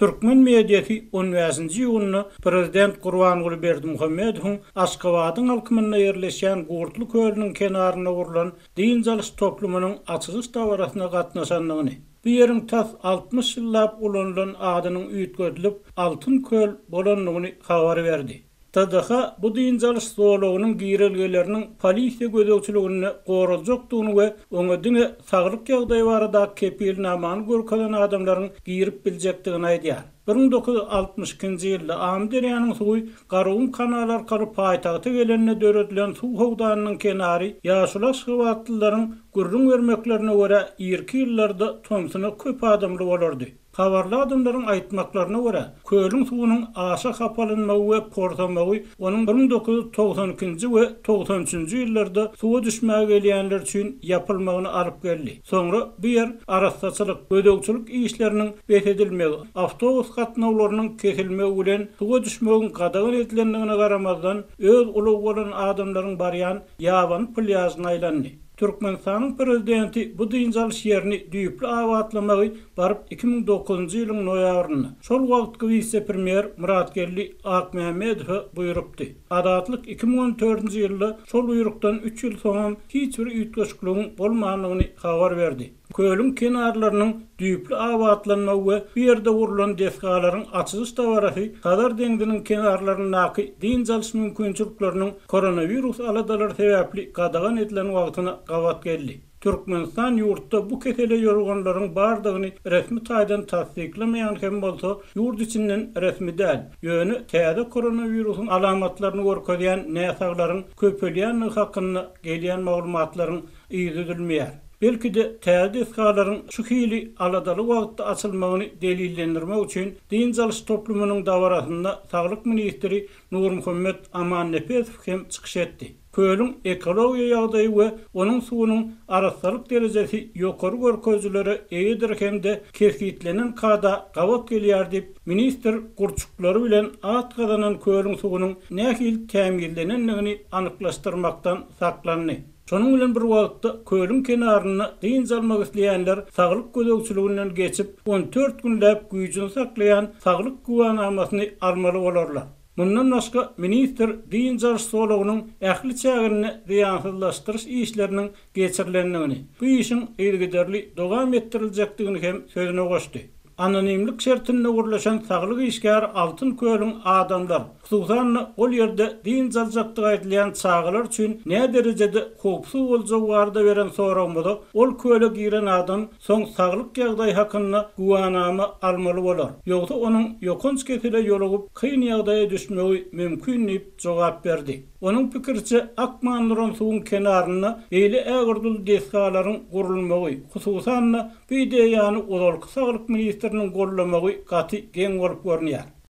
Türkmen mediasy on bäşinji iýunda prezident Gurbanguly Berdimuhamedowyň Aşgabadyň alkymynda ýerleşýän Gurtly kölüniň kenarynda gurlan dynç alyş toplumynyň açylyş dabarasyna gatnaşandygyny, bu ýeriň tas 60 ýyllap ulanylan adynyň üýtgedilip, Altyn köl bolandygyny habar berdi. TDH bu dynç alyş zolagynyň girelgeleriniň polisiýa gözegçiliginde goraljakdygyny we oňa diňe saglyk ýagdaýy baradaky kepilnamany görkezen adamlaryň girip biljekdigini aýdýar. 1962-nji ýylda Amyderýanyň suwy Garagum kanaly arkaly paýtagta gelende döredilen suw howdanynyň kenary ýaşuly aşgabatlylaryň gürrüň bermeklerine görä irki ýyllarda tomsuna köp adamly bolardy. Habarly adamlaryň aýtmaklaryna görä, kölüň suwunyň aşa hapalanmagy we porsamagy onuň 1992-nji we 93-nji ýyllarda suwa düşmäge gelýänler üçin ýapylmagyna alyp geldi. Soňra bu ýer arassaçylyk, gözegçilik işleriniň bes edilmegi, awtobus gatnawlarynyň kesilmegi bilen suwa düşmegiň gadagan edilendigine garamazdan, öz ulagy bolan adamlaryň barýan ýabany plýažyna aýlandy. Türkmenistanyň Prezidenti bu dynç alyş ýerini düýpli abatlamagy baryp 2009-njy ýylyň noýabrynda, şol wagtky wise-premýer Myratgeldi Akmämmedowa buýrupdy. Azatlyk 2014-nji ýylda şol buýrukdan üç ýyl soňam hiç bir üýtgeşikligiň bolmandygyny habar berdi. Kölüň kenarlarynyň düýpli abatlanmagy we bu ýerde gurlan desgalaryň açylyş dabarasy Hazar deňziniň kenarlaryndaky dynç alyş mümkinçilikleriniň koronawirus aladalary sebäpli gadagan edilen wagtyna gabat geldi. Türkmenistan ýurtda bu kesele ýoluganlaryň bardygyny resmi taýdan tassyklamaýan hem bolsa, ýurt içinden resmi däl, ýöne täze koronawirusyň alamatlaryny görkezýän näsaglaryň köpelýändigi hakynda gelýän maglumatlaryň yzy üzülmeýär. Belki-de, täze desgalaryň şu hili aladaly wagtda açylmagyny delillendirmek üçin dynç alyş toplumynyň dabarasynda saglyk ministri Nurmuhammet Amannepesow hem çykyş etdi. Kölüň ekologiýa ýagdaýy we onuň suwunyň arassalyk derejesi ýokary görkezijilere eýedir hem-de kesgitlenen kada gabat gelýär diýip, ministr gurçuklary bilen at gazanan kölüň suwunyň nähili tämizlenendigini anyklaşdyrmakdan saklandy. Şonuň bilen bir wagtda, kölüň kenarynda dynç almak isleýänler saglyk gözegçiliginden geçip, 14 günläp güýjüni saklaýan saglyk güwänamasyny almaly bolarlar. Mundan başga, ministr dynç alyş zolagynyň ähli çäginde zyýansyzlaşdyryş işleriniň geçirilendigini, bu işiň yzygiderli dowam etdiriljekdigini hem sözüne goşdy. Anonimlik şertinde gürleşen saglyk işgäri Altyn kölüň adamlar, hususan-da, ol ýerde dynç aljakdygy aýdylýan çagalar üçin näderejede howpsuz boljagy barada beren soragymyza, ol köle giren adam soň saglyk ýagdaýy hakynda güwänama almaly bolar, ýogsa onuň ýokanç kesele ýolugyp, kyn ýagdaýa düşmegi mümkin diýip jogap berdi. Onuň pikiriçe, akman duran suwuň kenarynda beýle ägirt uly desgalaryň gurulmagy, hususan-da, bu ideýany ozalky saglyk ministriniň goldamagy gaty geň bolup görünýär.